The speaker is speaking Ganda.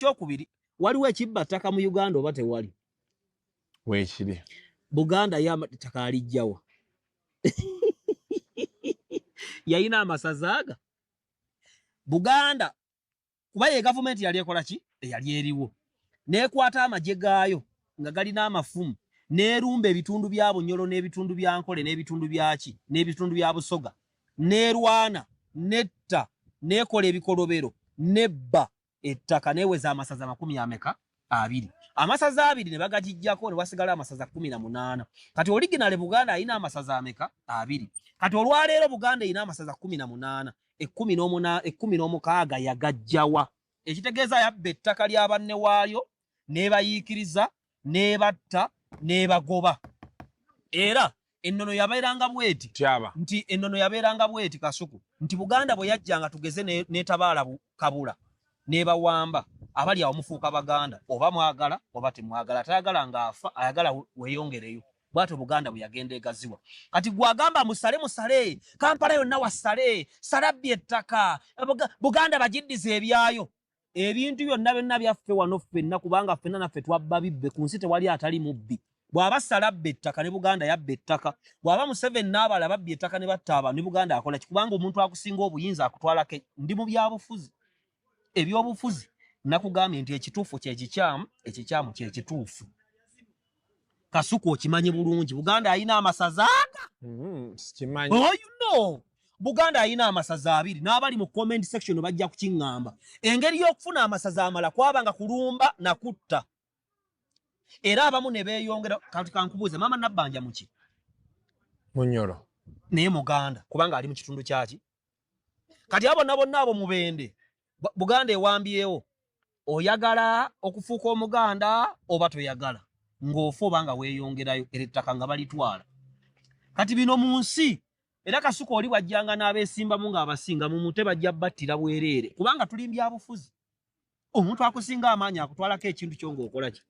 Ekyokubiri, waliwo ekibba ttaka mu Uganda oba tewali? Weekiri. Buganda ye ettaka alijjawa? Yalina amasaza aga Buganda, kuba ye gavumenti yali ekola ki eyali eriwo, n'ekwata amagye gaayo nga galina amafumu, n'erumba ebitundu bya Bunyolo n'ebitundu bya Nkole n'ebitundu byaki n'ebitundu bya Busoga, n'erwana, netta, n'ekola ebikolobero, nebba ettaka, n'eweza amasaza makumi ameka? Abiri. Amasaza 20 ne bagagijjako, ne wasigala amasaza 18. Kati original Buganda alina amasaza ameka? 20. Kati olwaleero Buganda erina amasaza 18. 16 yagajjawa? Ekitegeeza yabba ettaka lya banne waayo, n'ebayiikiriza, n'ebatta, n'ebagoba. Era ennono yabeeranga bweti Tyaba. nti ennono yabeeranga bweti, Kasuku, nti Buganda bwe yajjanga, tugeze n'etabaala Kabula n'ebawamba, abali awo mufuuka Baganda oba mwagala oba temwagala. Atayagala ng'afa, ayagala weeyongereyo. Bwatyo Buganda bwe yagenda egaziwa. Kati gwagamba musale, musale Kampala yonna, wasale salabbi ettaka, Buganda bagiddiza ebyayo. Ebintu byonna byonna byaffe wano ffenna, kubanga ffenna naffe twabba bibbe. Ku nsi tewali atali mubbi. Bw'aba salabba ettaka, ne Buganda yabba ettaka. Bw'aba Museveni n'abala babbye ettaka ne batta abantu, ne Buganda akola ki? Kubanga omuntu akusinga obuyinza akutwalako. Ndi mu byabufuzi, ebyobufuzi nakugambye nti ekituufu kyekikyamu, ekikyamu kyekituufu. Kasuku, okimanyi bulungi Buganda alina amasaza aga? Sikimanyi. Oh, Buganda alina amasaza 20, n'abali mu comment section bajja kukiŋŋamba. Engeri y'okufuna amasaza amala kwabanga kulumba na kutta, era abamu ne beeyongera. Kati kankubuuze, maama Nabbanja muki? Munyoro. Naye Muganda, kubanga ali mu kitundu kyaki. Kati abo bonna bonna abo mubende Buganda ewambyewo. Oyagala okufuuka Omuganda oba toyagala, ng'ofa oba nga weeyongerayo, era ettaka nga balitwala. Kati bino mu nsi era, Kasuku, oli bwajjanga n'abeesimbamu ng'abasinga mu mute, bajja battira bwereere, kubanga tuli mbyabufuzi. Omuntu akusinga amaanyi akutwalako ekintu kyo ng'okola ki?